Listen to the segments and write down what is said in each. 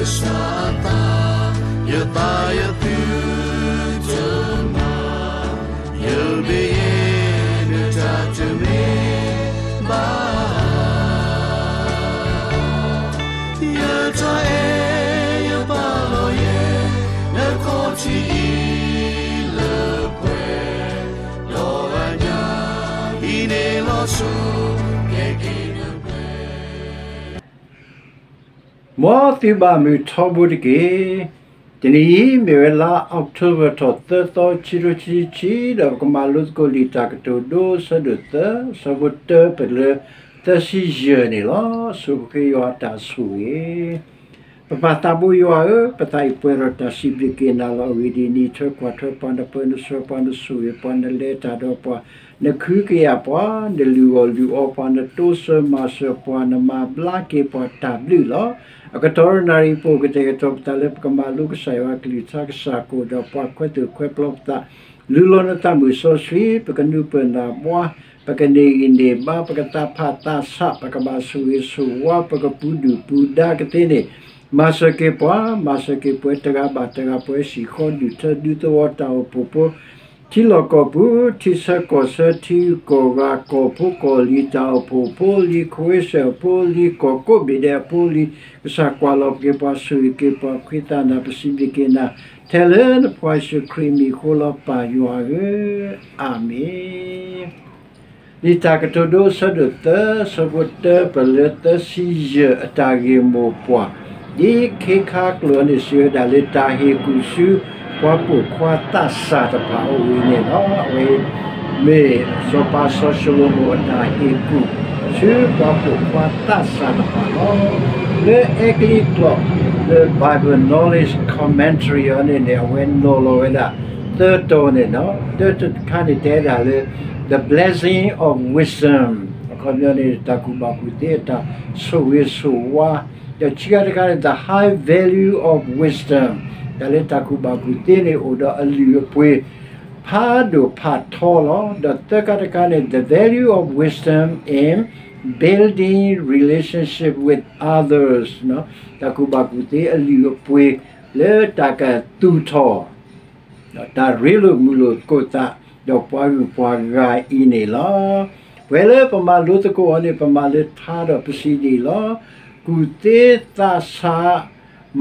ကစၢ်အသး, ယသးယသုတမၤ, ယဘ့ၣ်ယဲၢ်နတၢ်တမ့ၢ် ဘၣ်, ယတၢ်အဲၣ်ယပာ်လီၤယဲ နခီၣ်ထံးအံၤလၢပှဲၤ, ဒီးအညၣ်ဟံးန့ၢ်လီၤဆူ ကဲက့ၤနပျဲၢ် မ်သုဘၣ်မုာ်ထီဘိတက့ၢ်. တနံၤအံၤမ့ၢ်ဝဲလါအီးကထိဘၢၣ်ထီၣ်သၢသီ ခံကထိခံဆံခံ, ဒီးပကမၤလိသကိးလံာ်တၢ်ကတိၤဒိ အဆၢဒိၣ်သၢ, အဆၢဖိတၢပလၢသၢဆံယဲၢ်န့ၣ်လီၤ. ဆိပဃ့ယွၤအတၢ်ဆိၣ်ဂ့ၤ ပပၢ်သးဘိယွၤဧၢ, ပသးအံၤပှဲၤဒီးတၢ်စံးဘျုးက့ၤနၤလီၤ. အဂ့ၢ်ဒ်အံၤ, နံၣ်ထွဲကွၢ်ထွဲပှၤ, နပၢနဆှၢပှၤ, နဆိၣ်ဂ့ၤပှၤ, နလဲၤတၢ်ဒီးပှၤ, နခုကယာ်ပှၤ, နလုၢ်အီၣ်လုၢ်အီပှၤ, နတိစၢၤမၤစၢၤပှၤ, နမၤဘျါက့ၤပှၤတၢ်ဘျုးလီၤ. အကတီၢ်ဒီးနၣ်ရံၣ်အပူၤ ကတဲာ်ကတီၤပသးလၢပကမၤလိကစၢ်ယွၤအကလုၢ်ကထါ, ကစၢ်ကအိၣ်ဒီးပှၤ, ခွဲးသိၣ်ခွဲးပျီပသး, လူလီၤနသးမုၢ်စီဆှံ, ပကနၢ်ပၢၢ်နၢ်ဘှါ, ပကန့ၢ်ဂံၢ်န့ၢ်ဘါ, ပကသးဖးသးဆး, ပကဘၣ်ဆိၣ်ဂ့ၤဆိၣ်ဝါ, ပကပူၤဒုၣ်ပူၤဒါကသ့န့ၣ်, မၤစၢၤက့ၤပှၤ, မၤစၢၤက့ၤပှၤ, တဂၤဘၣ်တဂၤ, ပှၤဟံၣ်ဃီဒူၣ်ထၢဒူသဝီတၢ်အိၣ်ဖှိၣ်ဖိ, ထံလီၢ်ကီၢ်ပူၤ, ထံဆၢကီၢ်ဆၢ, ထံဂုၤကီၢ်ဂၤ, ကီၢ်ဖိကီၢ်လံၤ, တၢ်အိၣ်ဖှိၣ်ဖိလံၤ, ခိးဝ့ၡၢၣ်ဖိလံၤ, ကီၢ်ကိးဘ့ၣ်ဒဲးအဖိလံၤ, ကစၢ်ကွၢ်လီၤက့ၤပှၤ, ဆိၣ်ဂ့ၤက့ၤပှၤ, ပဃ့သးနၤ, ပစံးဘျုးက့ၤနၤ, ထဲလၢနဖိယ့ၣ်ၡူးခရံာ်အမံၤအဃိလီၤ, ပၢ်ယွၤဧၢ, အၤမ့ၣ်. လံာ်တၢ်ကတိၤဒိ အဆၢဒိၣ်သၢ, အဆၢဖိတၢပလၢသၢဆံယဲၢ်, အတၢ်ဂ့ၢ်မိၢ်ပှၢ်, ဒ်ခ့ခါကျိာ်န့ၣ် စံးဝဲဒၣ်လၢ တၢ်ဟ့ၣ်ကူၣ်ဆူ ပှၤပိာ်ခွါသးစၢ်တဖၣ်အအိၣ်အံၤန့ၣ်လီၤ. အဝဲ မ့ၢ်စီၤပၤစီၤၡလိၤမိၣ်အတၢ်ဟ့ၣ်ကူၣ် ဆူပှၤပိာ်ခွါသးစၢ်တဖၣ်လီၤ. လၢအဲကလံးကျိာ် လၢ Bible Knowledge Commentary အံၤန့ၣ်န့ၣ် အဝဲနီၤလီၤဝဲဒၣ် သၢတီၤန့ၣ်လီၤ. တၢတခါန့ၣ်တဲဒၣ်လၢ The Blessing of Wisdom အခီပညီန့ၣ် တၢ်ကူၣ်ဘၣ်ကူၣ်သ့အတၢ်ဆိၣ်ဂ့ၤဆိၣ်ဝါ, ဒီးခံခါတခါန့ၣ် The High Value of Wisdom တၢ်လၢတၢ်ကူၣ်ဘၣ်ကူၣ်သ့န့ၣ် အိၣ်ဒီးအလုၢ်အပှ့ၤ ဖးဒိၣ်ဖးထီလီၤ. ဒီးသၢခါတခါန့ၣ် The Value of Wisdom in Building Relationship with Others တၢ်ကူၣ်ဘၣ်ကူၣ်သ့အလုၢ်အပှ့ၤ လၢတၢ်ကသူၣ်ထီၣ် ဒီးတၢ်ရ့လိာ်မုာ်လိာ်သကိးသး ဒီးပှၤဂုၤပှၤဂၤအံၤန့ၣ်လီၤ. ပှဲၤလၢပမၤလိသကိးအီၤန့ၣ် ပမၤလၢထါဒီးပစံးဒ်အံၤလီၤ. ကူၣ်သ့သးဆး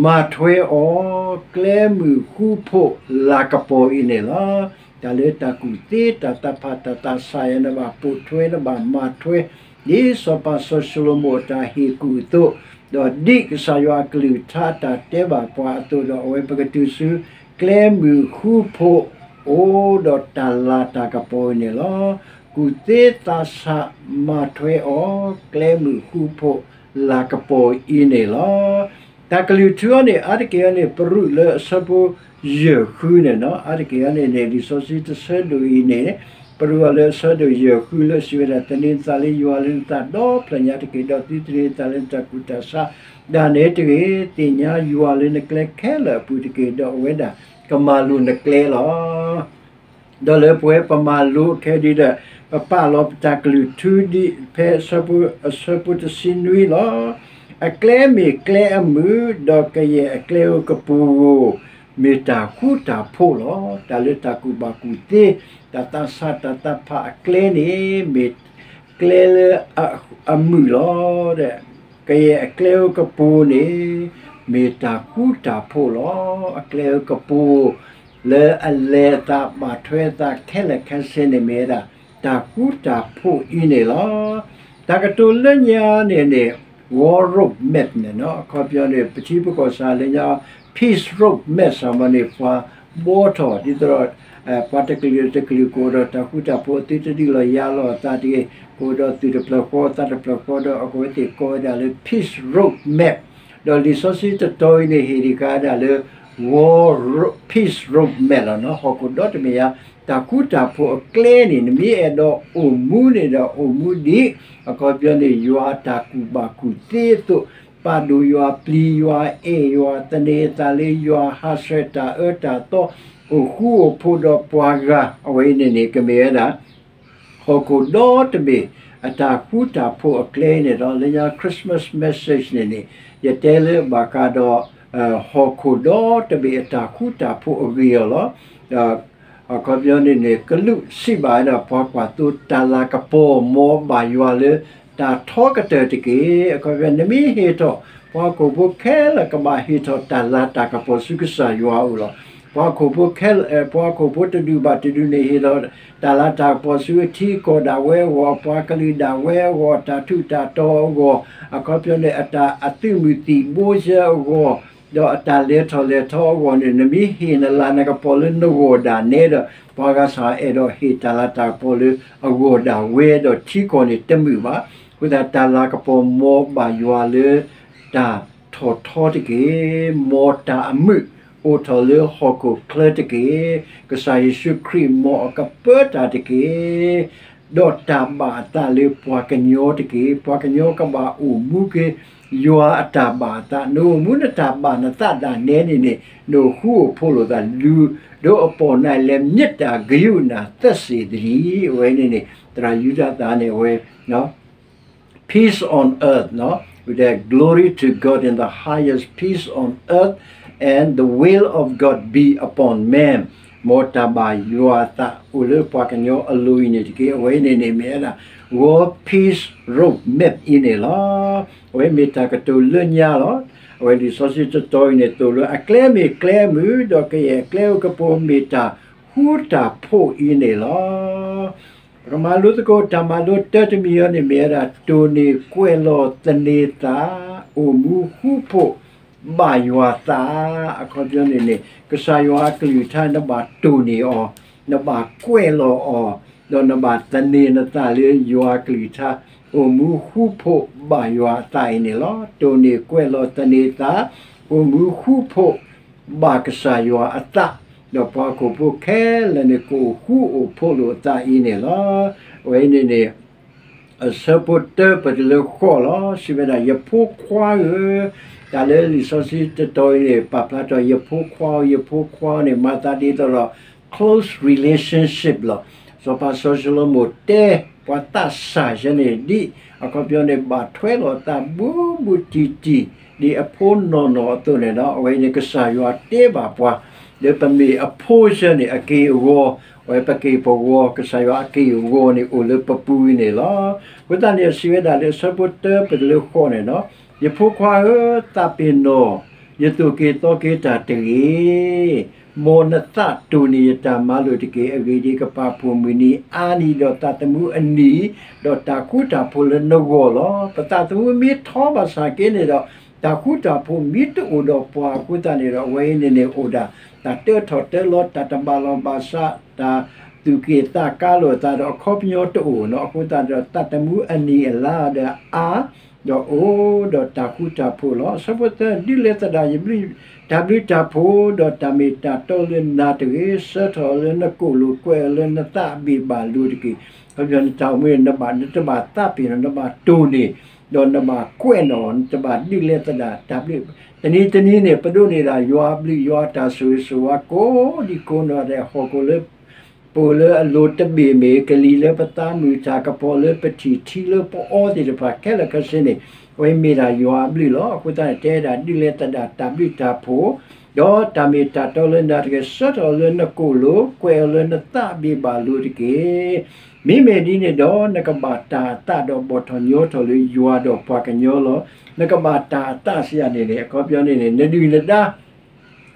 မၤထွဲအီၤ ကျဲမုၢ်ဃူဖိးလၤကပီၤအံၤန့ၣ်လီၤ. တၢ်လၢတၢ်ကူၣ်သ့ တၢ်သးဖး တၢ်သးဆးယဲ နဘၣ်ပိာ်ထွဲ နဘၣ်မၤထွဲ ဒ်စီၤပၤစီၤၡလိၤမိၣ်အတၢ်ဟ့ၣ်ကူၣ်အသိး, ဒီးဒ်ကစၢ်ယွၤအကလုၢ်ကထါတၢ်တဲဘၣ်ပှၤအသိးဒီး အဝဲပကတုၤဆူ ကျဲမုၢ်ဃူဖိး အိၣ်ဒီးတၢ်လၤတၢ်ကပီၤအံၤန့ၣ်လီၤ. ကူၣ်သ့သးဆး မၤထွဲအီၤ ကျဲမုၢ်ဃူဖိးလၤကပီၤအံၤန့ၣ်လီၤ. တၢ်ကလုၢ်ထူအံၤန့ၣ် အါတက့ၢ်အံၤန့ၣ် ပရူးလၢအဆၢဖိယဲၢ်ဃုန့ၣ်လီၤ. အါတက့ၢ်အံၤန့ၣ်န့ၣ် လံာ်စီဆှံတဆၢဒိၣ်အံၤန့ၣ် ပရူးအီၤလၢအဆၢဒိၣ်ယဲၢ်ဃုလၢစံးဝဲဒၣ်, သန့ၤနသးလၢယွၤလၢနသးဒီဖျၢၣ်ညါတက့ၢ်, ဒီးသုသန့ၤနသးလၢနတၢ်ကူၣ်တၢ်ဆးဒၣ်နဲတဂ့ၤ, သ့ၣ်ညါယွၤလၢနကျဲခဲလၢာ်အပူၤတက့ၢ်, ဒီးအဝဲဒၣ်ကမၤလိၤနကျဲလီၤ. ဒီးလၢပဝဲပမၤလိခဲဒုဒီး ပပာ်လီၤပတၢ်ကလုၢ်ထူဒ်ဖဲအဆၢဖိတဆံနွံလီၤ. အကျဲမ့ၢ်ကျဲအမုာ်, ဒီးကယဲၢ်အကျဲဧိၤကပူၤဧိၤ မ့ၢ်တၢ်ဃူတၢ်ဖိးလီၤ. တၢ်လၢတၢ်ကူၣ်ဘၣ်ကူၣ်သ့ တၢ်သးဆးတၢ်သးဖးအကျဲန့ၣ် မ့ၢ်ကျဲလၢအမုာ်လီၤ. ကယဲၢ်အကျဲဧိၤကပူၤန့ၣ် မ့ၢ်တၢ်ဃူတၢ်ဖိးလီၤ. အကျဲဧိၤကပူၤ လၢအလဲၤအသးဘၣ်ထွဲအသးခဲလၢာ်ခဲဆ့န့ၣ် မ့ၢ်ဝဲဒၣ်တၢ်ဃူတၢ်ဖိးအံၤန့ၣ်လီၤ. တၢ်ကတိၤလၢညါန့ၣ်န့ၣ် War Road Map န့ၣ်လီၤ. အခီပညီန့ၣ် ပထံပကီၢ်စ့ၢ်လၢညါ Peace Road Map စ့ၢ်မ့ၢ်န့ၣ် ပှၤဘှီထီၣ်ဒ်သိးဒီး ပှၤတကလုာ်တကလုာ်ကအိၣ်ဒီးတၢ်ဃူတၢ်ဖိး သုတဒုးလီၤယၤလီၤအသးတဂ့ၤ, ကအိၣ်ဒီးသူၣ်တဖျၢၣ်ဃီသးတဖျၢၣ်ဃီဒီး အဝဲသ့ၣ်ကိးဝဲဒၣ်လၢ Peace Road Map ဒီးလံာ်စီဆှံတတီၤအံၤန့ၣ် ဟ့ၣ်ဒံးကဒါလၢ War Ro-, Peace Road Map လီၤနီၤ. ဟီၣ်ခိၣ်ဒီတဘ့ၣ်ညါ တၢ်ဃူတၢ်ဖိးအကျဲန့ၣ် နမ့ၢ်အဲၣ်ဒိးအိၣ်မူန့ၣ်ဒီးအိၣ်မူဒံး, အခီပညီန့ၣ် ယွၤအတၢ်ကူၣ်ဘၣ်ကူၣ်သ့အသိး, ပာ်ဒိၣ်ယွၤ ပျံၤယွၤ အဲၣ်ယွၤ သန့ၤအသးလၢယွၤ ဟးဆှဲးတၢ်အၢတၢ်သီ အိၣ်ဃူအိၣ်ဖိးဒီးပှၤဂၤ အဝဲအံၤန့ၣ်န့ၣ် ကမ့ၢ်ဝဲဒၣ် ဟီၣ်ခိၣ်ဒီတဘ့ၣ် အတၢ်ဃူတၢ်ဖိးအကျဲန့ၣ်ဒီး လၢညါ Christmas message န့ၣ်န့ၣ် ယတဲလၢဘၣ်ဃးဒီး ဟီၣ်ခိၣ်ဒီတဘ့ၣ်အတၢ်ဃူတၢ်ဖိးအဂ့ၢ်အီၤလီၤ. ဒီးအခီပညီန့ၣ်န့ၣ် ကလူးစံးဘၣ်ဝဲဒၣ် ပှၤကွၢ်သိတၢ်လၤကပီၤ မ်ဘၣ်ယွၤလၢတၢ်ထီကတၢၢ်တက့ၢ်. အခီပညီ နမ့ၢ်ဟ့ၣ်ထီၣ် ပှၤဟီၣ်ခိၣ်ဖိခဲလၢာ်ကဘၣ်ဟ့ၣ်ထီၣ်တၢ်လၤတၢ်ကပီၤဆူကစၢ်ယွၤအအိၣ်လီၤ. ပှၤဟီၣ်ခိၣ်ဖိခဲလၢာ် ပှၤဟီၣ်ခိၣ်ဖိတဒူၣ်ဘၣ်တဒူၣ်န့ၣ် ဟ့ၣ်ထီၣ်တၢ်လၤတၢ်ကပီၤဆူအထံအကီၢ်ဒၣ်ဝဲအဂီၢ်, အပှၤကလုာ်ဒၣ်ဝဲအဂီၢ်, အတၢ်ထူးတၢ်တီၤအဂီၢ်, အခီပညီန့ၣ် အတၢ်အသုးမုၢ်သံၣ်ဘိယဲအဂီၢ်, ဒီးအတၢ်လဲၤထီၣ်လဲၤထီအဂီၢ်န့ၣ် နမ့ၢ်ဟ့ၣ်နလၤနကပီၤလၢနဂီၢ်ဒၣ်နဲဒီး ပှၤဂၤစ့ၢ်အဲၣ်ဒိးဟ့ၣ်တၢ်လၤတၢ်ကပီၤလၢအဂီၢ်ဒၣ်ဝဲဒီး ထံကီၢ်န့ၣ်တမုာ်ဘၣ်. အဃိသတး တၢ်လၤကပီၤ မ်ဘၣ်ယွၤလၢတၢ်ထီၣ်ထီတက့ၢ်. မ်တၢ်အမုာ်အိၣ်ထီၣ်လၢဟီၣ်ခိၣ်ချၢတက့ၢ်. ကစၢ်ယ့ၣ်ၡူးခရံာ် မ်အကပၢတၢ်တက့ၢ်. ဒီးတၢ်ဘၣ်အသးလၢပှၤကညီတက့ၢ်. ပှၤကညီကဘၣ်အိၣ်မူက့ၤ ယွၤအတၢ်ဘၣ်အသး, နအိၣ်မူနတၢ်ဘၣ်နသးဒၣ်နဲန့ၣ်န့ၣ် နအိၣ်ဃူအိၣ်ဖိးလိာ်သး, လူၤဒိးအပီၢ်နၤလဲၤ မ့ၢ်တၢ်ကယူးနၤသၢစ့ၣ်တနံၤ, အဝဲန့ၣ်န့ၣ် သရၣ်ယူဒၤသးန့ၣ် အဝဲ peace on earth, with the glory to God in the highest, peace on earth, and the will of God be upon man. မ်တၢ်ဘၣ်ယွၤအသးအိၣ်လၢပှၤကညီအလိၤအံၤန့ၣ်တက့ၢ်. အဝဲန့ၣ်န့ၣ်မ့ၢ်ဝဲဒၣ် World Peace Roadmap အံၤန့ၣ်လီၤ. အဝဲမ့ၢ်တၢ်ကတိၤလၢညါလီၤ. အဝဲလံာ်စီဆှံတတီၤအံၤန့ၣ် သိၣ်လိအကျဲမ့ၢ်ကျဲမုာ်, ဒီးကယဲၢ်ကျဲအိၣ်ကပိၤမ့ၢ်တၢ်ဃူတၢ်ဖိးအံၤန့ၣ်လီၤ. ပကမၤလိသကိးတၢ်မၤလိတၢတမံၤအံၤန့ၣ် မ့ၢ်ဝဲဒၣ် တိၢ်န့ၢ်ကွဲးလီၤသန့ၤသး, အိၣ်မူဃူဖိးဘၣ်ယွၤသး, အခီပညီန့ၣ်န့ၣ် ကစၢ်ယွၤအကလုၢ်ကထါ နဘၣ်တိၢ်န့ၢ်အီၤ, နဘၣ်ကွဲးလီၤအီၤ, ဒီးနဘၣ်သန့ၤနသးလၢယွၤအကလုၢ်ကထါ, အိၣ်မူဃူဖိးဘၣ်ယွၤအသးအံၤန့ၣ်လီၤ. တိၢ်န့ၢ်ကွဲးလီၤသန့ၤသး, အိၣ်မူဃူဖိး ဘၣ်ကစၢ်ယွၤအသး, ဒီးပှၤဟီၣ်ခိၣ်ဖိခဲလၢာ်န့ၣ် ကအိၣ်ဃူအိၣ်ဖိးလိာ်အသးအံၤန့ၣ်လီၤ. အဝဲန့ၣ်န့ၣ် အဆၢဖိတၢပတုၤလၢဃိးလီၤ. စံးဝဲဒၣ် ယဖိခွါဧၢ, တၢ်လၢလံာ်စီဆှံတတီၤအံၤန့ၣ် ပာ်ဖျါထီၣ် ယဖိခွါဧၢ, ယဖိခွါန့ၣ် မၤသးဒ်သိးဒီး close relationship လီၤ. စီၤပၤစီၤၡလိၤမိၣ်တဲ ပှၤသးစၢ်ယဲန့ၣ် ဒ်အခီပညီန့ၣ် ဘၣ်ထွဲလိာ်သးဘူးဘူးတံၢ်တံၢ် ဒ်အဖိနီၢ်နီၢ်အသိးန့ၣ်ဒီး အဝဲန့ၣ်ကစၢ်ယွၤတဲဘၣ်ပှၤ လၢပမ့ၢ်အဖိဆၢန့ၣ် အက့ၢ်အဂီၤ, အဝဲပက့ၢ်ပဂီၤ ကစၢ်ယွၤအက့ၢ်အဂီၤန့ၣ် အိၣ်လၢပပူၤအံၤန့ၣ်လီၤ. အဃိသတးန့ၣ် စံးဝဲဒၣ်လၢအဆၢဖိတၢပတုၤလၢဃိးန့ၣ်ဒီး ယဖိခွါဧၢ, သးပ့ၤနီၣ် ယသိၣ်က့ၤသီက့ၤတၢ်တဂ့ၤ. မ်နသးတိၢ်န့ၢ်ယတၢ်မၤလိာ်တက့ၢ်. အဂ့ၢ်ဒ်အံၤ, ကပာ်ဖှိၣ်မုၢ်နံၤအါနံၤဒီးသးသမူအနံၤ, ဒီးတၢ်ဃူတၢ်ဖိးလၢနဂီၢ်လီၤ. ပသးသမူမ့ၢ်ထီဘၣ်ဆၣ်က့န့ၣ်ဒီး တၢ်ဃူတၢ်ဖိးမ့ၢ်တအိၣ်ဒီးပှၤအဃိသတးန့ၣ်ဒီး အဝဲအံၤန့ၣ်န့ၣ်အိၣ်ဒၣ် တၢ်တၢထီၣ်တၢလီၤ, တၢ်တဘၣ်လီၢ်ဘၣ်စး, တၢ်သူၣ်က့ၣ်သးကါလိာ်သးဒီးအခီပညီတအိၣ်နီၤ. အဃိသတးဒီး သးသမူအနံၤအလါဒီးအါ ဒီးအိၣ်ဒီးတၢ်ဃူတၢ်ဖိးလီၤ. အဆၢဖိသၢ, ဒုးလဲသဒၣ်ယဘျုး, တၢ်ဘျုးတၢ်ဖှိၣ်, ဒီးတၢ်မ့ၢ်တၢ်တီလၢနၤတဂ့ၤ, ဆၢထၢၣ်အီၤလၢနကိာ်လိၤ, ကွဲးအီၤလၢနသးအဘ့ၣ်ဘၣ်လိၤတက့ၢ်. အခီပညီ နတၢ်အိၣ်မူန့ၣ် နဘၣ်, နတဘၣ်သးပ့ၤနီၣ်, နဘၣ်တိၢ်န့ၢ်, ဒီးနဘၣ်ကွဲးနီၣ်, နတဘၣ်ဒုးလဲသဒၣ်တၢ်ဘျုး. တနံၤတနံၤန့ၣ် ပဒိးန့ၢ်ဒၣ်ယွၤအဘျုး ယွၤအတၢ်ဆိၣ်ဂ့ၤဆိၣ်ဝါကိးဒံကိးနီၢ်ဒဲး ဟီၣ်ခိၣ်လၢ ပအိၣ်လၢအလိၤတဘ့ၣ်မ့ၢ်ဂ့ၤ, ကလံၤလၢပသးမုာ်, တၢ်ကပီၤလၢပထံၣ်, ထံလၢပအီသ့ၣ်တဖၣ်ခဲလၢာ်ခဲဆ့န့ၣ် အဝဲမ့ၢ်ဒၣ်ယွၤအဘျုးလီၤ. အဃိသတးန့ၣ် တဲဒၣ်ဒုးလဲသဒၣ်တၢ်ဘျုးတၢ်ဖှိၣ်, ဒီးတၢ်မ့ၢ်တၢ်တီလၢနၤတဂ့ၤ, ဆၢထၢၣ်အီၤလၢနကိာ်လိၤ, ကွဲးအီၤလၢနသးအဘ့ၣ်ဘၣ်လိၤတက့ၢ်. မ့မ့ၢ်ဒ်န့ၣ်ဒီး နကဘၣ်တၢ်အသးဒီးဘီၣ်ထီၣ်ညီထီၣ်လၢယွၤဒီးပှၤကညီလီၤ. နကဘၣ်တၢ်အသးစံးယၤန့ၣ်န့ၣ် အခီပညီန့ၣ်န့ၣ် နဒုၣ်နဒါ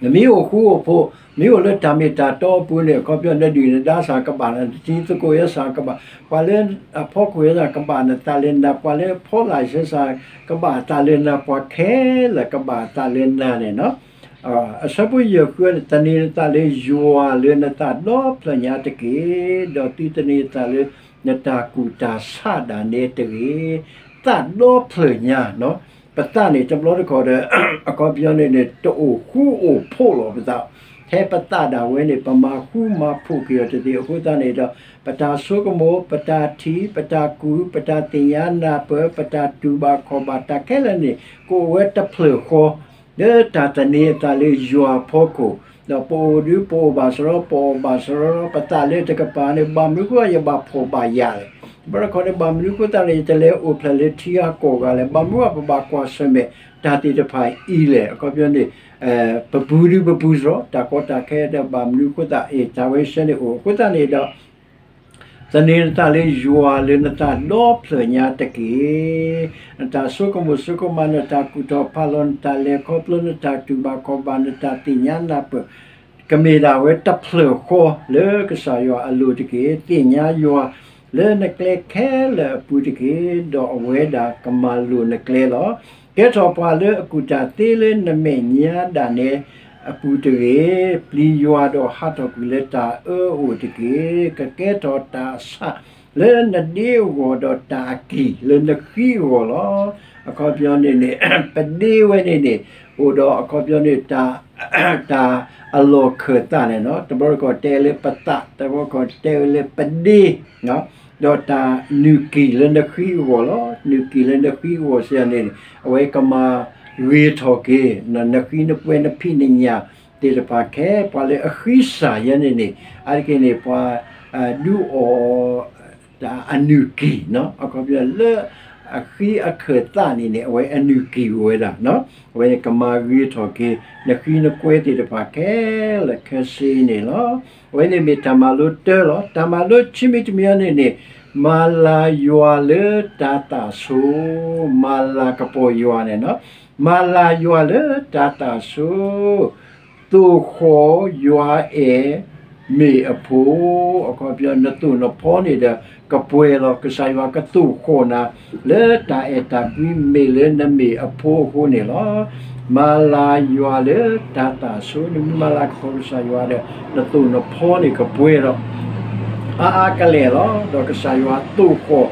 နမ့ၢ်အိၣ်ဃူအိၣ်ဖိး, မ့ၢ်အိၣ်လၢတၢ်မ့ၢ်တၢ်တီအပူၤန့ၣ် အခီပညီ နဒုၣ်နဒါစ့ၢ်ကဘၣ်နၤ, နတံၤသကိးစ့ၢ်ကဘၣ်, ပှၤလၢအဖီခိၣ်စ့ၢ်ကဘၣ် နသးလၢနၤ, ပှၤလၢအဖီလာ်စ့ၢ်ကဘၣ်အသးလၢနၤ, ပှၤခဲလၢာ်ကဘၣ်အသးလၢနၤန့ၣ်လီၤ. အဆၢဖိယဲၢ်ဃုန့ၣ် သန့ၤနသးလၢယွၤလၢနသးဒီဖျၢၣ်ညါတက့ၢ်, ဒီးသုသန့ၤအသးလၢနတၢ်ကူၣ်တၢ်ဆးဒၣ်နဲတဂ့ၤ. သးဒီဖျၢၣ်ညါ ပသးန့ၣ်တဘျီတခီၣ်ဒီး အခီပညီန့ၣ်န့ၣ် တအိၣ်ဃူအိၣ်ဖိးလီၤပသး, ထဲပသးဒၣ်ဝဲန့ၣ် ပမၤဃူမၤဖိးက့ၤအီၤတသ့. အဃိသတးန့ၣ်ဒီး ပတၢ်ဆိကမိၣ်, ပတၢ်ထံၣ်, ပတၢ်ကူၣ်, ပတၢ်သ့ၣ်ညါနၢ်ပၢၢ်, ပတၢ်တူၢ်ဘၣ်ခီၣ်ဘၣ်တၢ်ခဲလၢာ်န့ၣ် ကအိၣ်ဝဲတဖျၢၣ်ဃီ လၢတၢ်သန့ၤအသးလၢယွၤအဖီခိၣ်, ဒီးပအိၣ်ဒုးပအိၣ်ဘၣ်စရီ, ပအီၣ်ဘၣ်စရီ, ပသးလၢတကပၤန့ၣ် ဘၣ်မနုၤဃိယဘၣ်ဖှီၣ်ဘၣ်ယာ်လဲၣ်. ဘၣ်တခီန့ၣ် ဘၣ်မနုၤအဃိသတးန့ၣ် ယတလဲၤအိၣ်ဖျဲၣ်လၢထံဂၤကီၢ်ဂၤလဲၣ်, ဘၣ်မနုၤအပဘၣ်ကွၢ်ဆၢၣ်မဲာ်တၢ်သ့ၣ်တဖၣ်အံၤလဲၣ်. အခီပညီန့ၣ် ပပူၤဒုပပူၤစရီ တၢ်ကီတၢ်ခဲဒီး ဘၣ်မနုၤအဃိသတး အ့ၣ် တၢ်ဝဲဆၢန့ၣ်အိၣ် အဃိသတးန့ၣ်ဒီး သန့ၤနသးလၢယွၤလၢနသးဒီဖျၢၣ်ညါတက့ၢ်. နတၢ်ဆိကမိၣ်ဆိကမး နတၢ်ကူၣ်ထီၣ်ဖးလီၤ နတၢ်လဲၤခီဖျိ နတၢ်တူၢ်ဘၣ်ခီၣ်ဘၣ် နတၢ်သ့ၣ်ညါနၢ်ပၢၢ် ကမ့ၢ်ဒၣ်ဝဲတဖျၢၣ်ဃီလၢကစၢ်ယွၤအလိၤတက့ၢ်. သ့ၣ်ညါယွၤလၢနကျဲခဲလၢာ်အပူၤတက့ၢ်, ဒီးအဝဲဒၣ်ကမၤလိာ်နကျဲလီၤ. ကဲထီၣ်ပှၤလၢအကူၣ်တၢ်သ့လၢနမဲာ်ညါဒၣ်နဲအပူၤတဂ့ၤ. ပျံၤယွၤဒီးဟးထီၣ်ကွံာ်လၢတၢ်အၢအအိၣ်တက့ၢ်. ကကဲထီၣ်တၢ်ဆးလၢနဒ့အဂီၢ် ဒီးတၢ်အကံၢ်လၢနဃံအဂီၢ်လီၤ. အခီပညီန့ၣ်န့ၣ် ပဒ့ဝဲန့ၣ်န့ၣ် အိၣ်ဒီးအခီပညီန့ၣ် တၢ်အလီၢ်ခၢၣ်သးန့ၣ်နီၤ, တဘျီတခီၣ်တဲလၢပသး, တဘျီတခီၣ်တဲဝဲလၢပဒ့, ဒီးတၢ်နုာ်ကံၢ်လၢနဃံအဂီၢ်လီၤ. နုာ်ကံၢ်လၢနဃံအဂီၢ်စံးန့ၣ် အဝဲကမၤဂ့ၤထီၣ်က့ၤ နဃံနကွဲနဖံးနညၣ်သ့ၣ်တဖၣ်ခဲ ပှၤလၢအဃံစၢ်ယဲန့ၣ်န့ၣ် အါတက့ၢ်န့ၣ် ပှၤဒုးအီၣ် တၢ်အနုာ်ကံၢ်နီၤ, အခီပညီလၢအဃံအခၢၣ်သးန့ၣ်န့ၣ် အဝဲအနုာ်ကံၢ်အိၣ်ဝဲဒၣ်နီၤ, အဝဲန့ၣ်ကမၤဂ့ၤထီၣ်က့ၤ နဃံနကွဲသ့ၣ်တဖၣ်ခဲလၢာ်ခဲဆ့န့ၣ်လီၤ. အဝဲန့ၣ်မ့ၢ်တၢ်မၤလိတၢလီၤ. တၢ်မၤလိခံမံၤတမံၤအံၤန့ၣ်န့ၣ် မၤလၤယွၤလၢတၤသၣ်ဆိ, မၤလၤကပီၤယွၤန့ၣ်နီၤ, မၤလၤယွၤလၢတၤသၣ်ဆိ သိၣ်ဃီၣ်ယွၤအဲၣ်မ့ၢ်အဖိ, အခီပညီ နသိၣ်နဖီန့ၣ်ဒီး ကပှဲၤလီၤ. ကစၢ်ယွၤကသိၣ်ဃီၣ်နၤ လၢတၢ်အဲၣ်တၢ်ကွံမ့ၢ်လၢနမ့ၢ်အဖိအဃိန့ၣ်လီၤ. မၤလၤယွၤလၢတၤသၣ်ဆိ, နမ့ၢ်မၤလၤကပီၤကစၢ်ယွၤဒီး နသိၣ်နဖီန့ၣ်ကပှဲၤဒီး အါအါကလဲာ်လီၤ. ဒီးကစၢ်ယွၤသိၣ်ဃီၣ်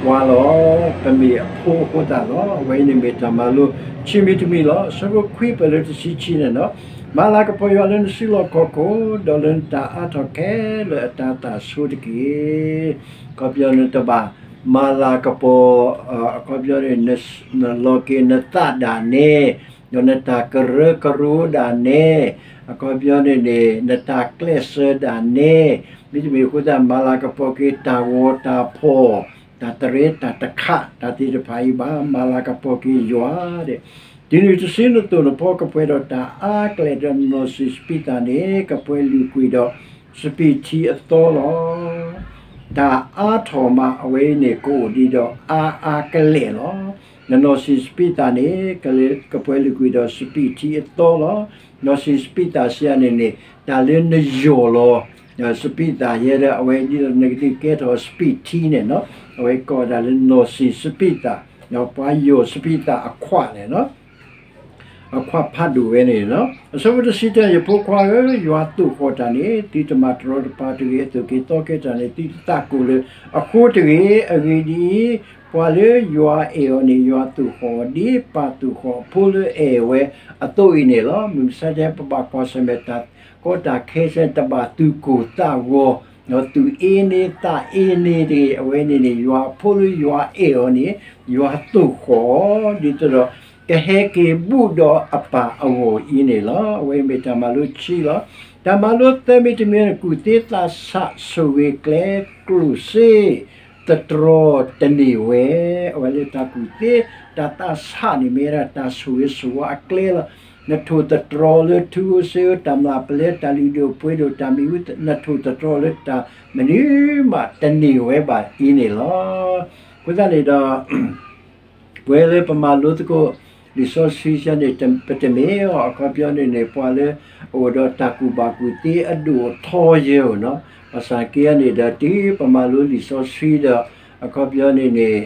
ပှၤလီၤ. ပမ့ၢ်အဖိအဃိသတးလီၤ. အဝဲအံၤန့ၣ်မ့ၢ်တၢ်မၤလိခံမံၤတမံၤလီၤ. အဆၢဖိခွံပၢၢ်လၢတဆံခံန့ၣ်နီၤ, မၤလၤကပီၤယွၤလၢနစုလီၢ်ခီၣ်ခိၣ်, ဒီးလၢနတၢ်အါထီၣ်ခဲလၢာ်အတၤသၣ်ဆိတက့ၢ်. အခီပညီနတဘၣ်မၤလၤကပီၤ, အခီပညီန့ၣ် နလီၤက့ၤနသးဒၣ်နဲ, ဒီးနတၢ်ကရၢကရိဒၣ်နဲ, အခီပညီန့ၣ်န့ၣ် နတၢ်ကျဲးစၢးဒၣ်နဲ, မ့တမ့ၢ်အဃိသတး မၤလၤကပီၤက့ၤတၢ်ဂီၤတၢ်ဖီၣ်, တၢ်တရဲတၢ်တခး တၢ်သ့ၣ်တဖၣ်အံၤဘၣ်, မၤလၤကပီၤက့ၤယွၤဒီး တုၤနုၤတစုနသိၣ်နဖီကပှဲၤဒီးတၢ်အါကလဲာ်ဒီး နနီၢ်ဆံးစပံးသၣ်န့ၣ် ကပှဲၤလုာ်ကွံာ်ဒီးစပံးထံအသီလီၤ. တၢ်အါထီၣ်မး အဝဲအံၤန့ၣ် ကအိၣ်ဒံးဒီးအါအါကလဲာ်လီၤ. နနီၢ်ဆံးစပံးသၣ်န့ၣ် ကပှဲၤလုာ်ကွံာ်ဒီးစပံးထံအသီလီၤ. နီၢ်ဆံးစပံးသၣ်စံးယၤန့ၣ်န့ၣ် တၢ်လၢနယီၢ်လီၤ စပံးသၣ်ယဲဒီး အဝဲဒ်သိးနကဒုးကဲထီၣ်စပံးထံန့ၣ်နီၤ, အဝဲကိးဒၣ်လၢနီၢ်ဆံးစပံးသၣ်, ပှၤယီၢ်စပံးသၣ်အခွးန့ၣ်နီၤ အခွးဖးဒိၣ်ဝဲန့ၣ်လီၤ. အဆၢဖိတဆံတၢ ယဖိခွါဧၢ, ယွၤသိၣ်ဃီၣ်တၢ်န့ၣ် သုတမၤတရီတပါတဂ့ၤ, အသိၣ်က့ၤသီက့ၤတၢ်န့ၣ် သုတသးကိၢ်လၢအဃိတဂ့ၤ. အဂ့ၢ်ဒ်အံၤ, ပှၤလၢယွၤအဲၣ်အီၤန့ၣ် ယွၤသိၣ်ဃီၣ်အီၤဒ်ပၢ်သိၣ်ဃီၣ်အဖိလၢအဲၣ်ဝဲအသိးအံၤန့ၣ်လီၤ. မုၢ်မဆါတနံၤ ပဘၣ်ကွၢ်ဆၢၣ်မဲာ်တၢ်ကီတၢ်ခဲဆၢ တဘၣ်သူၣ်ကိၢ်သးဂီၤ, ဒီးသူၣ်အ့န့သးအ့န့တဂ့ၤ. အဝဲန့ၣ်န့ၣ် ယွၤအဖိလၢယွၤအဲၣ်အီၤန့ၣ် ယွၤသိၣ်ဃီၣ်အီၤ ဒ်သိးဒီး ကဟဲက့ၤဘူးဒီးအပၢ်အဂီၢ်အံၤန့ၣ်လီၤ. အဝဲမ့ၢ်တၢ်မၤလိခံလီၤ. တၢ်မၤလိသၢမံၤတမံၤန့ၣ် ကူၣ်သ့သးဆး ဆိၣ်ဂ့ၤကျဲကျိၣ်စ့ သတြီၤတန့ၢ်ဝဲ. အဝဲလၢတၢ်ကူၣ်သ့ တၢ်သးဆးန့ၣ် မ့ၢ်ဝဲဒၣ်တၢ်ဆိၣ်ဂ့ၤဆိၣ်ဝါအကျဲလီၤ. နထိၣ်သတြီၤလၢထူဧိၤစ့ဧိၤ တၢ်မျၢ်ပလဲ တၢ်လုၢ်ဒိၣ်ပှ့ၤဒိၣ် တၢ်မံၤဝံၤ နထိၣ်သတြီၤလၢတၢ်မနုၤမးတန့ၢ်ဝဲဘၣ်အံၤန့ၣ်လီၤ. အဃိသတးန့ၣ်ဒီး ပဝဲလၢပမၤလိသကိး လံာ်စီဆှံစ့ၢ်န့ၣ် ပတမ့ၢ်အီၤ အခီပညီန့ၣ်န့ၣ် ပှၤလၢအအိၣ်ဒီးတၢ်ကူၣ်ဘၣ်ကူၣ်သ့အဒိၣ်အထီယဲၢ်ဧိၤနီၤ. ဘၣ်ဆၣ်က့န့ၣ်ဒီး တုၤပမၤလိလံာ်စီဆှံဒီး အခီပညီန့ၣ်န့ၣ်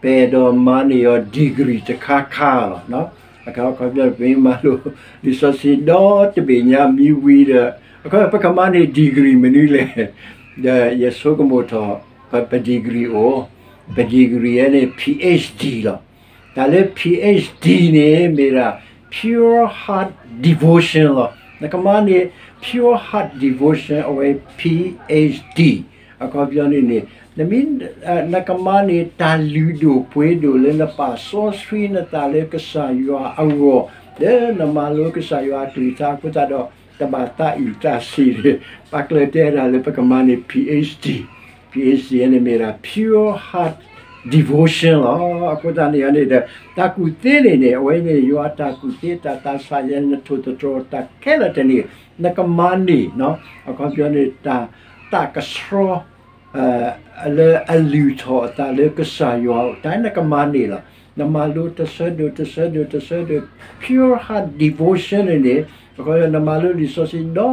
ပအဲၣ်ဒိးမၤန့ၢ်အီၤ degree တခါခါလီၤ. အခီပညီ ပမ့ၢ်မၤလိလံာ်စီဆှံဒီတဘ့ၣ်ညါမံၤဝံၤဒီး အခီပညီ ပကမၤန့ၢ် degree မနုၤလဲၣ်. ဒီးယဆိကမိၣ်ထီၣ် ပ degree အိၣ်, ပ degree န့ၣ် PhD လီၤ. တၢ်လၢ PhD န့ၣ် မ့ၢ်ဒၣ် pure heart devotion လီၤ. နကမၤန့ၢ် pure heart devotion အဝဲ PhD အခီပညီန့ၣ်န့ၣ် နမ့ၢ် နကမၤန့ၢ်တၢ်လုၢ်ဒိၣ်ပှ့ၤဒိၣ်လၢနပာ်စီဆှံနသးလၢ ကစၢ်ယွၤအဂီၢ်, လၢနမၤလိကစၢ်ယွၤအကလုၢ်ကထါအဃိသတးဒီး တဘၣ်သးအံၣ်သးဆံးန့ၣ် ပာ်ကျၢၤတဲဒၣ်လၢပကမၤန့ၢ် PhD P H D န့ၣ်မ့ၢ်ဒၣ် pure heart devotion လီၤ. အဃိသတးန့ၣ်န့ၣ်ဒီး တၢ်ကူၣ်သ့န့ၣ်န့ၣ် အဝဲန့ၣ် ယွၤအတၢ်ကူၣ်သ့ တၢ်သးစၢ်ယဲ နထိၣ်သတြီၤ တၢ်ခဲလၢာ်တန့ၢ် နကမၤန့ၢ် အခီပညီန့ၣ် တၢ်သးကဆှီ လၢအလုၢ်ထီၣ်အသးလၢကစၢ်ယွၤအအိၣ် တၢ်နကမၤန့ၢ်လီၤ. နမၤလိတဆၢဒိၣ် တဆၢဒိၣ် တဆၢဒိၣ် pure heart devotion န့ၣ်န့ၣ် အခီပညီ နမၤလိလံာ်စီဆှံ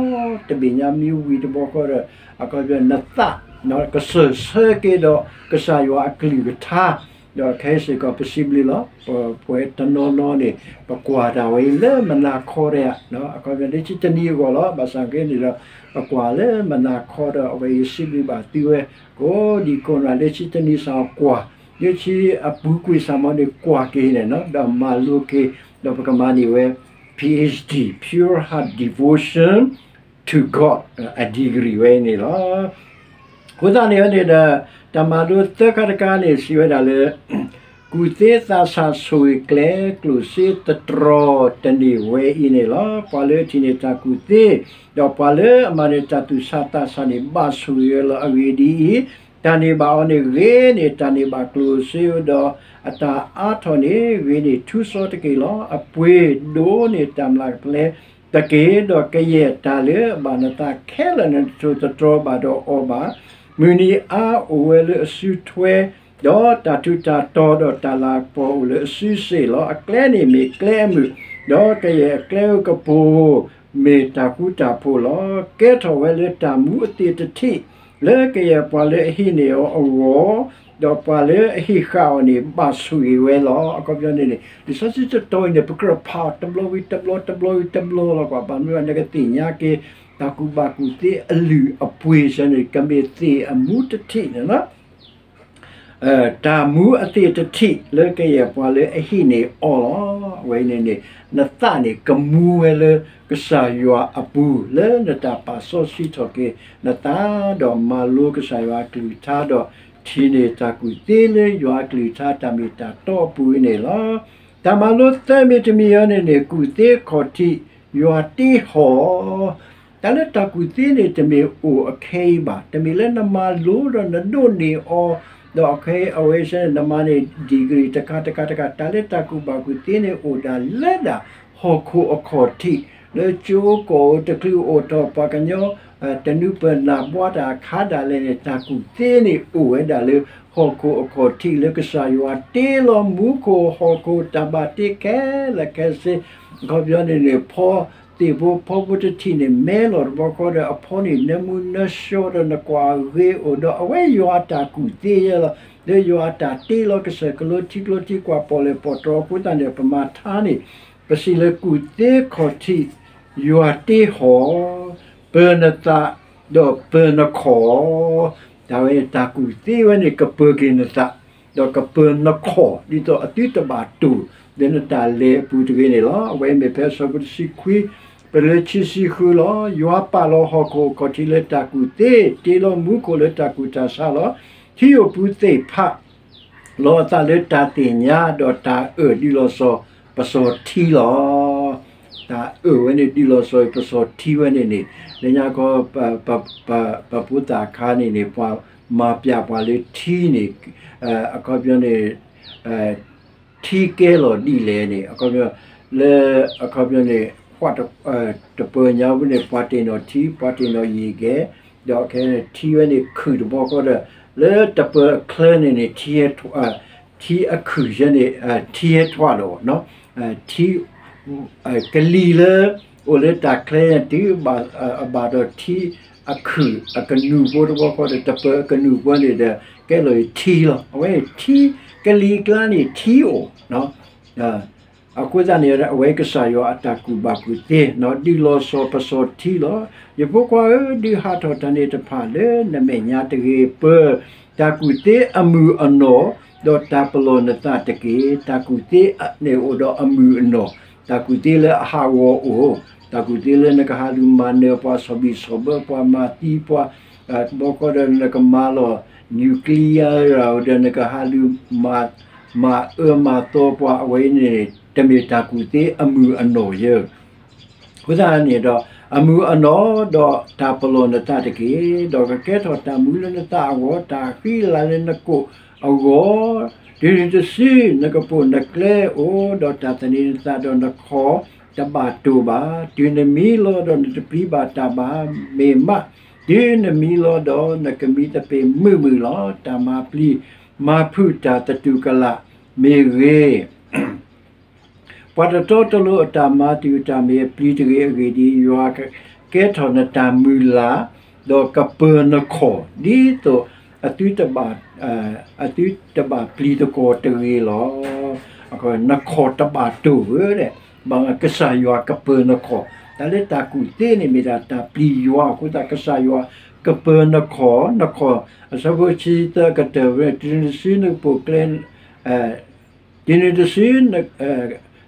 ဒီတဘ့ၣ်ညါ မ့ၢ်ဝံၤတဘျီဃီဒီး အခီပညီ နသး ကစၢၢ်ဆၢက့ၤဒီးကစၢ်ယွၤအကလုၢ်ကထါ ဒီးခဲအံၤစ့ၢ်ကီး ပစံးဘျုးလီၤ. ပဝဲတနီၤနီၤန့ၣ် ပကွၢ်တၢ်ဝဲအံၤလၢမုၢ်နၤခီတယၤ အခီပညီ လၢခံတနံၤအဂီၢ်လီၤ. ဘၣ်ဆၣ်က့န့ၣ်ဒီး ပကွၢ်လၢမုၢ်နၤခီဒီး အဝဲအံၤစံးဘျုးဘၣ်သုဝဲ ကိးဒံကိးနီၢ် လၢခံတနံၤစ့ၢ်ကီးကွၢ် လၢခံအပူၤကွံာ်စ့ၢ်ကီးန့ၣ် ကွၢ်က့ၤန့ၣ် ဒီးမၤလိက့ၤ ဒီးပကမၤန့ၢ်ဝဲ P H D, Pure Heart Devotion to God အ degree ဝဲန့ၣ်လီၤ. အဃိသတးန့ၣ်န့ၣ်ဒီး တၢ်မၤလိသၢခါတခါန့ၣ် စံးဝဲဒၣ်လၢ ကူၣ်သ့သးဆးဆိၣ်ဂ့ၤကျဲ ကျိၣ်စ့သတြီၤတန့ၢ်ဝဲအံၤန့ၣ်လီၤ. ပှၤလၢအထံၣ်န့ၢ်တၢ်ကူၣ်သ့ ဒီးပှၤလၢအမၤန့ၢ်တၢ်သူၣ်ဆးသးဆးန့ၣ် ဘၣ်ဆိၣ်ဂ့ၤဝဲလီၤ. အဂ့ၢ်ဒ်အံၤ, တၢ်န့ၢ်ဘၣ်အီၤန့ၣ်ဂ့ၤန့ၢ် တၢ်န့ၢ်ဘၣ်ကျိၣ်စ့ဒီး အတၢ်အါထီၣ်န့ၣ် ဂ့ၤန့ၢ်ထူစီတက့ၢ်လီၤ. အပှ့ၤဒိၣ်န့ၢ်တၢ်မျၢ်ကပျဲတက့ၢ်. ဒီးကယဲၢ်တၢ်လၢအဘၣ်နသးခဲလၢာ် နတထိၣ်သတြီၤဘၣ်ဒီးအီၤဘၣ်. မုၢ်နံၤအါအိၣ်ဝဲလၢအစုထွဲ, ဒီးတၢ်ထူးတၢ်တီၤဒီးတၢ်လၤကပီၤအိၣ်လၢအစုစ့ၢ်လီၤ. အကျဲန့ၣ်မ့ၢ်ကျဲအမုာ်, ဒီးကယဲၢ်အကျဲဧိၤကပူၤဧိၤ မ့ၢ်တၢ်ဃူတၢ်ဖိးလီၤ. ကဲထီၣ်ဝဲလၢတၢ်မူအသ့ၣ်တထံး လၢကယဲၢ်ပှၤလၢအဟံးန့ၢ်အီၤအဂီၢ်, ဒီးပှၤလၢအဟံးဃာ်အီၤန့ၣ် ဘၣ်ဆိၣ်ဂ့ၤဝဲလီၤ. အခီပညီန့ၣ်န့ၣ် လံာ်စီဆှံတတီၤအံၤန့ၣ် ပကြၢးဖးအီၤတဘျီဝံၤတဘျီ တဘျီဝံၤတဘျီလီၤ. ကွၢ်ဘၣ်မနုၤ နကသ့ၣ်ညါက့ၤ တၢ်ကူၣ်ဘၣ်ကူၣ်သ့အလုၢ်အပှ့ၤစ့ၢ်န့ၣ် ကမ့ၢ်သ့ၣ်အမူတထံးန့ၣ်လီၤ. တၢ်မူအသ့ၣ်တထံးလၢကယဲၢ်ပှၤလၢအဟံးန့ၢ်အီၤလီၤ. အဝဲန့ၣ်န့ၣ် နသးန့ၣ်ကမူဝဲလၢကစၢ်ယွၤအပူၤ လၢနတၢ်ပာ်စီဆှံထီၣ်က့ၤနသး ဒီးမၤလိကစၢ်ယွၤအကလုၢ်ကထါ ဒီးထံၣ်န့ၢ်တၢ်ကူၣ်သ့လၢယွၤအကလုၢ်ကထါ တၢ်မ့ၢ်တၢ်တီအပူၤအံၤန့ၣ်လီၤ. တၢ်မၤလိသၢမံၤတမံၤအံၤန့ၣ်န့ၣ် ကူၣ်သ့ခီၣ်ထံး ယွၤတ့ဟီၣ် တၢ်လၢတၢ်ကူၣ်သ့န့ၣ် တမ့ၢ်အိၣ်အခဲအံၤဘၣ်. တမ့ၢ်လၢနမၤလိဒီးနဒိးန့ၢ်အီၤ, ဒီးအခဲအံၤအဝဲစ့ၢ်န့ၣ် နမၤန့ၢ် degree တခါတခါတခါ, တၢ်လၢတၢ်ကူၣ်ဘၣ်ကူၣ်သ့န့ၣ် အိၣ်ဒၣ်လၢဒၣ်ဟီၣ်ခိၣ်အခီၣ်ထံး, လၢကၠိကီၢ်ဧိၤ တချုးအိၣ်ထီၣ် ပှၤကညီ တနူပၢၢ်နၢ်ဘှါတၢ်အခါဒၣ်လဲာ်န့ၣ် တၢ်ကူၣ်သ့န့ၣ်အိၣ်ဝဲဒၣ်လၢဟီၣ်ခိၣ်အခီၣ်ထံး လၢကစၢ်ယွၤတ့လီၤမူခိၣ်ဟီၣ်ခိၣ်တၢ်ဘၣ်တ့ခဲလၢာ်ခဲဆ့, အခီပညီန့ၣ်န့ၣ် ဖီ သ့ၣ်ဖိဖီဖိတထံၣ်န့ၣ် မဲလီၤတဘျီဃီဒီး အဖီန့ၣ်နၢမူနၢဆှီဒီး နကွၢ်ဂ့ၤအိၣ်ဒီး အဝဲယွၤအတၢ်ကူၣ်သ့ယဲလီၤ. လၢယွၤအတၢ်တ့လီၤကစၢၢ်ကလိထံကျိထံကွာ် ပီၣ်လဲၣ်ပီၣ်တြီၤအဃိသတးန့ၣ် ပမၤထါန့ၣ် ပစံးလၢကူၣ်သ့ခီၣ်ထံး ယွၤတ့ဟီၣ် ပၢၤနသး ဒီးပၢၤနခီၣ်, တၢ်ဝဲတၢ်ကူၣ်သ့ဝဲန့ၣ် ကပၢၤက့ၤနသး ဒီးကပၢၤနခီၣ် ဒ်သိးအသုတဘၣ်တိၢ်လၢနတၢ်လဲၤအပူၤတဂ့ၤန့ၣ်လီၤ. အဝဲမ့ၢ်ဖဲအဆၢဖိတဆံခွံ ပလၢခံဆံဃုလီၤ. ယွၤပာ်လီၤဟီၣ်ခိၣ်အခီၣ်ထံးလၢတၢ်ကူၣ်သ့, တ့လီၤမူခိၣ်လၢတၢ်ကူၣ်တၢ်ဆးလီၤ. ထံဧိၤပူၤသ့ၣ်ဖး လီၤအသးလၢတၢ်သ့ၣ်ညါ ဒီးတၢ်အၢၣ်ဒ်လီၤစီၤပစီၤထံလီၤ. တၢ်အၢၣ်ဝဲန့ၣ် ဒ်လီၤစီၤပစီၤထံဝဲန့ၣ်န့ၣ် လၢညါခီ ပဖိသၣ်အခါန့ၣ်န့ၣ် ပှၤမၤပျးပှၤလၢထံန့ၣ် အခီပညီန့ၣ် ထံကဲလီၤဒ်လဲၣ်န့ၣ် အခီပညီ လၢအခီပညီန့ၣ် တပၢၤညါဝဲန့ၣ် ပှၤတ့ၢ်နီၣ်ထံ ပှၤတ့ၢ်နီၣ်ယံာ်ကဲ ဒီးခဲအံၤန့ၣ် ထံဝဲန့ၣ်ခုၣ်တဘျီဃီဒီး လၢတပၢၤအချၢန့ၣ်န့ၣ် ထံအခုၣ်ယဲန့ၣ် ထံဟဲထွးလီၤ ထံ ကလံၤလၢ အိၣ်လၢတၢ်ချၢန့ၣ် တုၤအဘၣ်ဒီးထံအခုၣ်အကနူၢ်ဖိတဘျီဃီဒီး တပၢၤအကနူၢ်ဖိန့ၣ်ဒီး ကဲလီၤအံၤထံလီၤ. အဝဲထံ ကလံၤကျါန့ၣ်ထံအိၣ် အဃိသတးန့ၣ် အဝဲကစၢ်ယွၤအတၢ်ကူၣ်ဘၣ်ကူၣ်သ့ ဒ်လီၤစီၤပစီၤထံလီၤ. ယဖိခွါဧၢ, ဒုးဟးထီၣ်တၢ်န့ၣ်တဖၣ်လၢနမဲာ်ညါတဂ့ၤ. ပၢၤတၢ်ကူၣ်သ့အမုၢ်အနီၢ်, ဒီးတၢ်ပလီၢ်နသးတက့ၢ်. တၢ်ကူၣ်သ့န့ၣ်အိၣ်ဒီးအမုၢ်အနီၢ်, တၢ်ကူၣ်သ့လၢအဟးဂီၤအိၣ်, တၢ်ကူၣ်သ့လၢနကဟးလူၤမၤနၢၤပှၤ ဆီၣ်ဘံၣ်ဆီၣ်ဘၢပှၤ မၤသံပှၤ တဘျီဃီဒီးနကမၤလီၤ nuclear ဒီးနကဟးလူၤ မၤအၢမၤသီပှၤ အဝဲန့ၣ် တမ့ၢ်တၢ်ကူၣ်သ့အမုၢ်အနီၢ်ယဲ. အဃိသတးန့ၣ်ဒီး အမုာ်အနီၢ်, ဒီးတၢ်ပလီၢ်နသးတက့ၢ်. ဒီးကကဲထီၣ်တၢ်မူလၢနသးအဂီၢ်, တၢ်ဃံလၤလၢနကိာ်အဂီၢ်, တုၤနုၤတစု, နကပိာ်နကျဲအိၣ်ဒီးတၢ်သန့ၤနသး, ဒီးနခီၣ်တဘၣ်တိၢ်ဘၣ်. တုၤနမံလီၤဒီးနတပျံၤဘၣ်တၢ်ဘၣ်, မ့ၢ်မး, တုၤနမံလီၤဒီး နကမံသပ့ၤမုာ်မုာ်လီၤ. တၢ်မၤပျံၤမၤဖုးတၢ်သတူၢ်ကလာ်မ့ၢ်ဂ့ၤ, ပှၤတတီတလိၤအတၢ်မၤတုာ်တၢ်မ့ၢ်အပျံၤတဂ့ၤ. အဂ့ၢ်ဒ်အံၤ, ယွၤကကဲထီၣ်နတၢ်မုၢ်လၢ်, ဒီးကပၢၤနခီၣ်, ဒ်သိးအသုတဘၣ်, အသုတဘၣ်ပျံၤသကိးတဂ့ၤလီၤ. နခီၣ်တဘၣ်တိၢ်ဧၢ, ဘၣ်မနုၤ ကစၢ်ယွၤကပၢၤနခီၣ်. တၢ်လၢတၢ်ကူၣ်သ့န့ၣ်မ့ၢ်ဒၣ်တၢ်ပျံၤယွၤအဃိသတး ကစၢ်ယွၤကပၢၤနခီၣ်, နခီၣ်, အဆၢဖိတဆံသၢ အကတၢၢ်ဝဲ, တုၤနုၤတစုနကပိာ်ကျဲ တုၤနုၤတစု,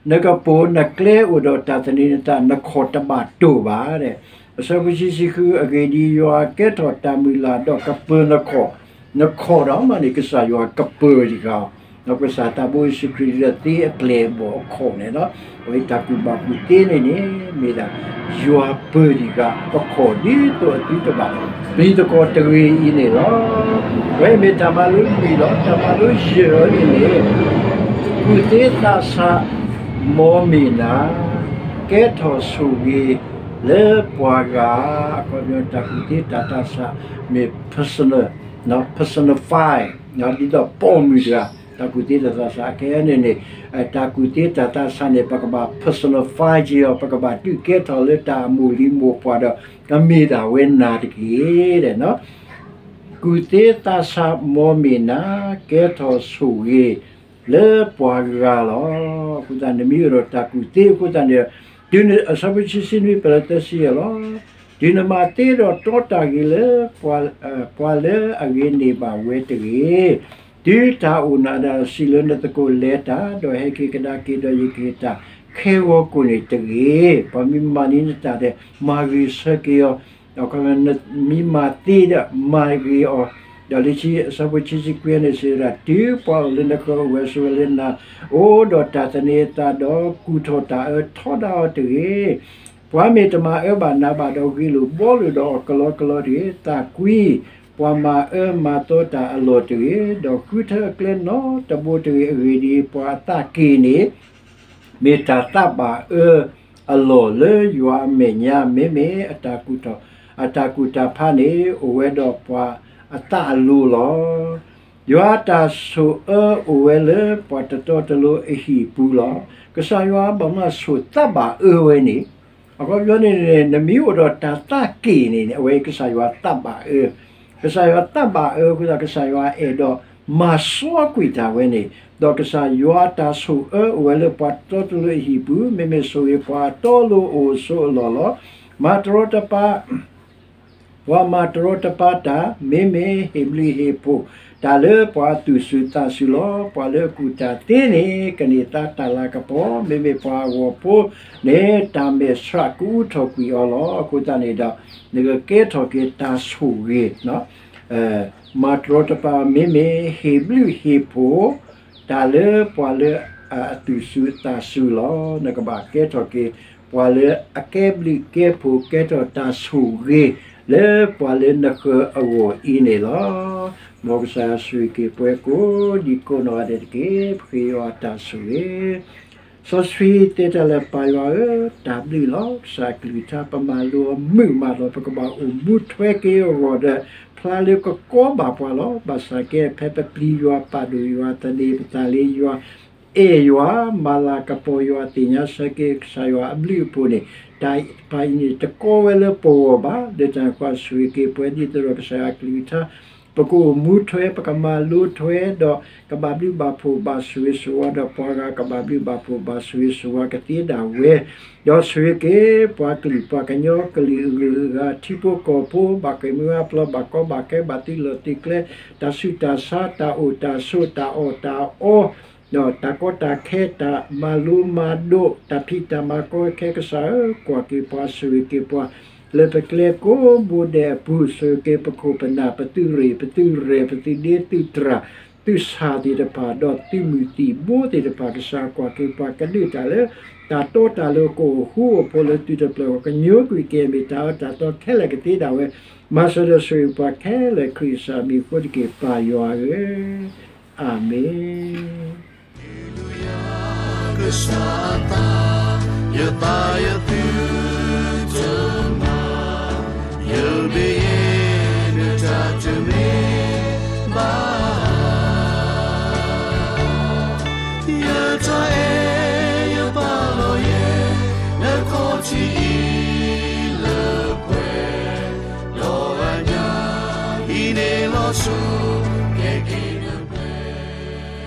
နကပိာ်နကျဲအိၣ်ဒီးတၢ်သန့ၤနသး, နခီၣ်တဘၣ်တိၢ်ဘၣ်. အဆၢဖိတဆံဃု, အဂ့ၢ်ဒ်အံၤ, ယွၤကဲထီၣ်တၢ်မုၢ်လၢ်ဒီးကပၢၤနခီၣ်, နခီၣ်ဒီးမးန့ၣ် ကစၢ်ယွၤကပၢၤတဂၤ, ဒီးကစၢ်သးဘိယ့ၣ်ၡူးခရံာ်ဒ်သိးသ့အပျဲၢ်အဘီၣ်အခီၣ်န့ၣ်လီၤ. အဝဲတၢ်ကူၣ်ဘၣ်ကူၣ်သ့န့ၣ်န့ၣ် မ့ၢ်ဒၣ် ယွၤပၢၤတဂၤ, ပခီၣ်ဒ်သိးအသုတဘၣ်ပျံၤသကိးတဂ့ၤအံၤန့ၣ်လီၤ. အဝဲမ့ၢ်တၢ်မၤလိလွံၢ်လီၤ. တၢ်မၤလိယဲၢ်အံၤန့ၣ်န့ၣ် ကူၣ်သ့သးဆး မ်မ့ၢ်နၤ, ကဲထီၣ်ဆိၣ်ဂ့ၤလၢပှၤဂၤ, အခီပညီ တၢ်ကူၣ်သ့တၢ်သးဆးမ့ၢ် personal, personify, ဒ်သိးပိာ်မုၣ်တဂၤ, တၢ်ကူၣ်သ့တၢ်သးဆးအခဲအံၤန့ၣ်န့ၣ်, တၢ်ကူၣ်သ့တၢ်သးဆးန့ၣ် ပကဘၣ် personify က့ၤအီၤ, ပကဘၣ်ဒုးကဲထီၣ်လၢတၢ်အမိၢ်လံၤမိၢ်ပှၢ်ဒီး ကမ့ၢ်ဒၣ်ဝဲနၤတက့ၢ်. ကူၣ်သ့သးဆး မ်မ့ၢ်နၤ, ကဲထီၣ်ဆိၣ်ဂ့ၤလၢပှၤဂၤလီၤ. အဃိသတး နမ့ၢ်အိၣ်ဒီးတၢ်ကူၣ်သ့အဃိသတးန့ၣ်, တုၤနုၤ အဆၢဖိတဆံနွံ ပလၢသၢဆံယဲၢ်လီၤ. တုၤနမၤသ့ဒီးတီတၢ်ဂ့ၤလၢ ပှၤလၢအဂ့ၤန့ၢ်ဘၣ်ဝဲတဂ့ၤ, တုၤတၢ်အိၣ်နၤဒၣ်စံးလၢနသကိး လဲၤတၢ်, ဒီးဟဲက့ၤကဒါက့ၤဒီးယကဟ့ၣ်တၢ်ခဲဂီၤကိာ်န့ၣ်တဂ့ၤ. ပှၤမ့ၢ်မၤန့ၢ်နတၢ်ဒီး မၤဂ့ၤဆၢက့ၤအီၤ, ဒီးမ့ၢ်မၤသ့ဒီးမၤဂ့ၤအီၤ, ဒီးလၢခံ အဆၢဖိခံဆံခွံန့ၣ်စံးဝဲဒၣ်, တုၤပှၤအိၣ်လၢနဃၢၤအိၣ်ဝဲဆိးဝဲလၢနၤ, အိၣ်ဒီးတၢ်သန့ၤအသးဒီးကူၣ်ထီၣ်တၢ်အၢထီဒါအီၤတဂ့ၤ. ပှၤမ့ၢ်တမၤအၢဘၣ်နးဘၣ်ဒီး ဂ့ၢ်လိာ်ဘှီလိာ်ဒီးအီၤကလီကလီတဂ့ၤ. သးကွံ ပှၤမၤအၢမၤသီတၢ်အလီၢ်တဂ့ၤ, ဒီးဃုထၢအကျဲနီတဘိတဂ့ၤ. အဂ့ၢ်ဒ်အံၤ, ပှၤအသးက့ၢ်န့ၣ် မ့ၢ်တၢ်သးဘၣ်အၢအလီၢ်လၢယွၤအမဲာ်ညါ, မ့မ့ၢ်အတၢ်ကူၣ်တၢ်ဖးန့ၣ် အိၣ်ဝဲဒီးပှၤအသးအလိၤလီၤ. ယွၤအတၢ်ဆိၣ်အၢအိၣ်ဝဲလၢပှၤတတီတလိၤအဟံၣ်ပူၤလီၤ. ကစၢ်ယွၤဘၣ်မနုၤဆိၣ်သးဘၣ်အၢဝဲန့ၣ်, အခီပညီန့ၣ် နမ့ၢ်အိၣ်ဒီးတၢ်သးက့ၢ်န့ၣ်န့ၣ် အဝဲကစၢ်ယွၤသးဘၣ်အၢ, ကစၢ်ယွၤသးဘၣ်အၢအဃိသတး ကစၢ်ယွၤအဲၣ်ဒိးမၤစီကွံာ်တၢ်ဝဲန့ၣ်, ဒီးကစၢ်ယွၤအတၢ်ဆိၣ်အၢအိၣ်ဝဲလၢပှၤတတီတလိၤအဟံၣ်ပူၤ, မ့မ့ၢ်ဆိၣ်ဂ့ၤပှၤအတီအလိၤအိၣ်ဆိးအလီၢ်လီၤ. မၤတရီတပါ ပှၤမၤတရီတပါတၢ်, မ့မ့ၢ်ဟ့ၣ်ဘျုးဟ့ၣ်ဖှိၣ်တၢ်လၢပှၤအသူၣ်စူၤသးစူၤလီၤ. ပှၤလၢအကူၣ်တၢ်သ့န့ၣ် ကန့ၢ်သါတၢ်လၤကပီၤ, မ့မ့ၢ်ပှၤအဂီၤဖိန့ၣ် တၢ်မဲာ်ဆှးကအူထီၣ်ကွံာ်အီၤလီၤ. အဃိသတးန့ၣ်ဒီး နကကဲထီၣ်က့ၤတၢ်ဆိၣ်ဂ့ၤ မၤတရီတပါ, မ့မ့ၢ်ဟ့ၣ်ဘျုးဟ့ၣ်ဖှိၣ်တၢ်လၢပှၤလၢအသူၣ်စူၤသးစူၤလီၤ. နကဘၣ်ကဲထီၣ်က့ၤ ပှၤလၢအကဲဘျုးကဲဖှိၣ် ကဲထီၣ်တၢ်ဆိၣ်ဂ့ၤလၢပှၤလၢနဃၢၤအဂီၢ်အံၤန့ၣ်လီၤ. မ်ကစၢ်ယွၤဆိၣ်ဂ့ၤက့ၤပှၤကိးဒံကိးနီၢ်ဂၤဒဲးတက့ၢ်. ပဃ့ယွၤအတၢ်ဆိၣ်ဂ့ၤ စီဆှံသ့တၢ်လၢပၢ်ယွၤဧၢ, တၢ်ဘျုးလီၤ. ကစၢ်အကလုၢ်ကထါ ပမၤလိအီၤမုာ်မးလီၤ. ပကဘၣ်အိၣ်မူထွဲက့ၤအဂီၢ်ဒီး ဖျါလၢကကီဘၣ်ပှၤလီၤ. ဘၣ်ဆၣ်ကဲ ဖဲပပျံၤယွၤ ပာ်ဒိၣ်ယွၤ သန့ၤပသးလၢယွၤ အဲၣ်ယွၤ မၤလၤကပီၤယွၤ သ့ၣ်ညါဆၢက့ၤကစၢ်ယွၤအဘျုးအဖှိၣ်န့ၣ် တၢ်တဖၣ်အံၤန့ၣ် တကီဝဲလၢပဂီၢ်ဘၣ်. လၢတၢ်န့ၣ်အဃိ ဆိၣ်ဂ့ၤက့ၤပှၤဒ်သိးဒီးကစၢ်ယွၤအကလုၢ်ကထါ ပကအိၣ်မူထွဲ ပကမၤလိထွဲဒီး ကဘၣ်ဘျုးဘၣ်ဖှိၣ်ဘၣ်ဆိၣ်ဂ့ၤဆိၣ်ဝါဒီးပှၤဂၤ ကဘၣ်ဘျုးဘၣ်ဖှိၣ်ဘၣ်ဆိၣ်ဂ့ၤဆိၣ်ဝါကသ့ဒၣ်ဝဲ ဒီးဆိၣ်ဂ့ၤက့ၤပှၤကလုာ်ပှၤကညီကလုာ်အဂုၤအဂၤ ထံဖိကီၢ်ဖိ ဘၣ်ဃ့ၢ်မှံဟးဖျိး ဘၣ်ကီဘၣ်ခဲ ဘၣ်သုးလီၢ်သုးကျဲ တၢ်ဆူးတၢ်ဆါ တၢ်အိၣ်တၢ်ဆိး တၢ်အီၣ်တၢ်အီ ဒီးတၢ်ကီတၢ်ခဲ တၢ်မၤလိမၤဒိး တၢ်ဖံးတၢ်မၤကီခဲ ကစၢ်ဧၢ ကွၢ်က့ၤပှၤ ဆိၣ်ဂ့ၤက့ၤပှၤ လၢပကျဲကိးဘိဒဲးအပူၤ ဆိၣ်ဂ့ၤက့ၤပခိၣ်ပနၢ် ပသုးရ့ၣ် ပသုးရဲၣ် ပသုးဒ့သုးတြၢ် သုးဆၣ်သ့ၣ်တဖၣ် ဒီးသုးမုၢ်သံၣ်ဘိသ့ၣ်တဖၣ် ကစၢ်ကွၢ်က့ၤပှၤ ကဒုးတၢ်လၢတၢ် တၢ်တီတၢ်လိၤကအိၣ်ဃူအိၣ်ဖိးလၢသုတဖျၢၣ်အဂီၢ်, ကညိကွံာ်က့ၤအမ့ၢ်တၢ်အၢတၢ်သီခဲလၢာ်ကသ့ဒၣ်ဝဲ, မၤစၢၤဒီးဆိၣ်ဂ့ၤပှၤခဲလၢာ် ခရံာ်ကစၢ်အမံၤအဃိတက့ၢ် ပၢ်ယွၤဧၢ, အၤမ့ၣ်. ကစၢ်အသး, ယသးယသုတမၤ, ယမ့ၢ်ယဲနတၢ်တမ့ၢ်ဘၣ်, ယတၢ်အဲၣ်ယပာ်လီၤယဲ, နခီၣ်ထံးအံၤလၢပှဲၤ, ဒီးအညၣ်အံၤန့ၣ်လီၤဆီ